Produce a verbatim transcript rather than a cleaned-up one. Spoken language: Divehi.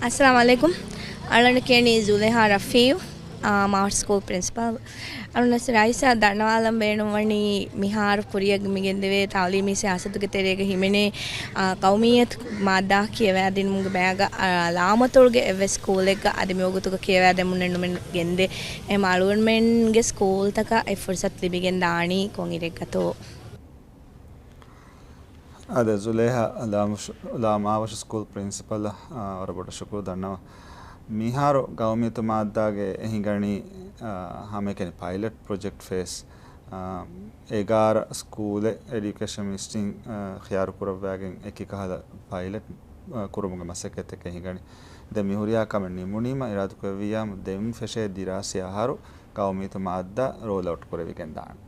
އައްސަލާމު ޢަލައިކުމް. އަޅަން ކިޔަނީ ޒުލޭހާ ރަފީޢު، އާ، މާވަށު ސްކޫލް ޕްރިންސިޕަލް. އަޅުން ރައީސާ ދަންނަވާލަން ބޭނުންވަނީ މިހާރު ކުރިއަށް މިގެންދެވޭ ތަޢުލީމީ ސިޔާސަތުގެ ތެރޭގަ ހިމެނޭ، އާ، ޤައުމިއްޔަތު މާއްދާ ކިޔަވައިދިނުމުގެ ބަޔާގަ، އާ، ލާމަތޮޅުގެ އެއްވެސް ސްކޫލެއްގަ އަދި މިވަގުތުގަ ކިޔަވައިދެމުންނެއް ނުމެން ގެންދޭ. އެހެން އަޅުގަނޑުމެންގެ ސްކޫލްތަކަށް އެ ފުރުސަތު ލިބިގެން ދާނީ ކޮންއިރެއްގަތޯ؟ އާދެ، ޒުލޭހާ ލާމަށު-، ލާ މާވަށު ސްކޫލް ޕްރިންސިޕަލަށް، އާ، ވަރަށް ބޮޑަށް ޝުކުރު ދަންނަވަން. މިހާރު ޤައުމިއްޔަތު މާއްދާގެ ހިނގަނީ، އާ، ހަމައެކަނި ޕައިލެޓް ޕްރޮޖެކްޓް ފޭސް، އާ، އެގާރަ ސްކޫލެއް އެޑިއުކޭޝަން މިނިސްޓްރީން، އާ، ޚިޔާރު ކުރައްވާގެން އެކި ކަހަލަ ޕައިލެޓް، އާ، ކުރުމުގެ މަސައްކަތްތަކެއް ހިނގަނީ. ދެން މިހުރިހާ ކަމެއް ނިމުނީމަ އިރާދަކުރެއްވިއްޔާ ދެން ފެށޭ ދިރާސީ އަހަރު ޤައުމިއްޔަތު މާއްދާ ރޯލް އައުޓް ކުރެވިގެން ދާނެ.